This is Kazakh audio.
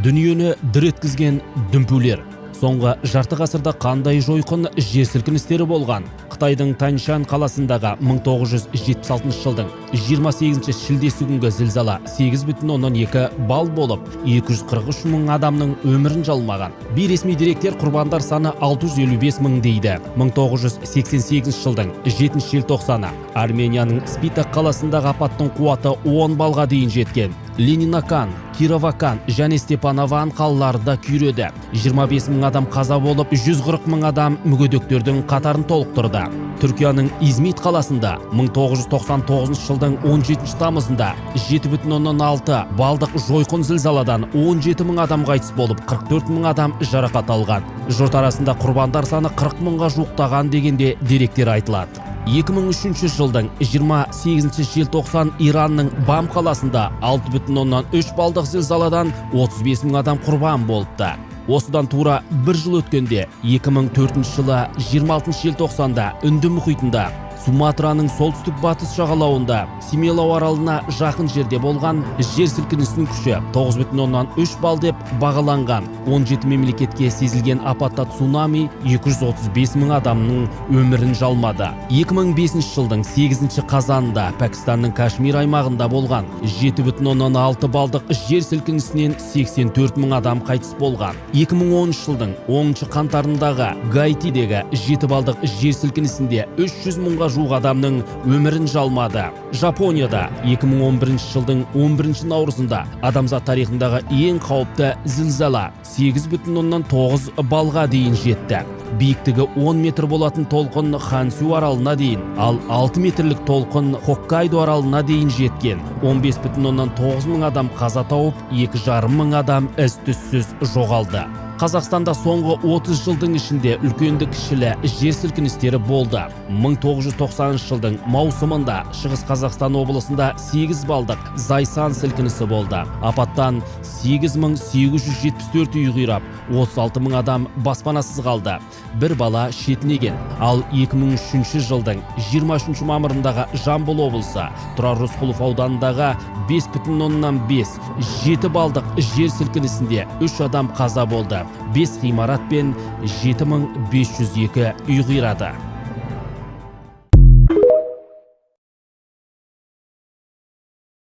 Дүниені дір еткізген дүмпулер. Соңғы жарты ғасырда қандай жойқын жер сілкіністері болған? Қытайдың Таньшан қаласындағы 1976 жылдың 28 шілдесі күнгі зілзала 8,2 балл болып, 243 мың адамның өмірін жалмаған. Бейресми деректер құрбандар саны 655 мың дейді. 1988 жылдың 7 желтоқсаны Арменияның Спитак қаласындағы апаттың қуаты 10 балға дейін жеткен. Ленинакан, Кировакан және Степанаван қалалары да күйреді. 25 мың адам қаза болып, 140 мың адам мүгедектердің қатарын толықтырды. Түркияның Измит қаласында 1999 жылдың 17 тамызында 7,6 балдық жойқын зілзаладан 17 мың адам қайтыс болып, 44 мың адам жарақат алған. Жұрт арасында құрбандар саны 40 мыңға жуықтаған дегенде деректер айтылады. 2003 жылдың 28 желтоқсан Иранның Бам қаласында 6,3 балдық зілзаладан 35 мың адам құрбан болыпты. Осыдан тура бір жыл өткенде 2004 жылы 26 желтоқсанда Үнді мұхитында Суматраның солтүстік батыс жағалауында Симелау аралына жақын жерде болған жер сілкінісінің күші 9,3 балл деп бағаланған. 17 мемлекетке сезілген апатта цунами 235 мың адамның өмірін жалмады. 2005 жылдың 8 қазанында Пәкістанның Кашмир аймағында болған 7,6 балдық жер сілкінісінен 84 мың адам қайтыс болған. 2010 жылдың 10 қаңтарындағы Гаитидегі 7 балдық жер сілкінісінде 300 мыңға жуық адамның өмірін жалмады. Жапонияда 2011 жылдың 11 наурызында адамзат тарихындағы ең қауіпті зілзала 8,9 балға дейін жетті. Биіктігі 10 метр болатын толқын Хонсю аралына дейін, ал 6 метрлік толқын Хоккайдо аралына дейін жеткен. 15,9 мың адам қаза тауып, 2,5 мың адам із-түзсіз жоғалды. Қазақстанда соңғы 30 жылдың ішінде үлкенді кішілі жер сілкіністері болды. 1990 жылдың маусымында Шығыс Қазақстан облысында 8 балдық Зайсан сілкінісі болды. Апаттан 8874 үй қирап, 36 мың адам баспанасыз қалды. Бір бала шетінеген. Ал 2003 жылдың 23 мамырындағы Жамбыл облысы Тұрар Рысқұлов ауданындағы 5,5 7 балдық жер сілкінісінде 3 адам қаза болды. 5 ғимарат пен 7502 үй қирады.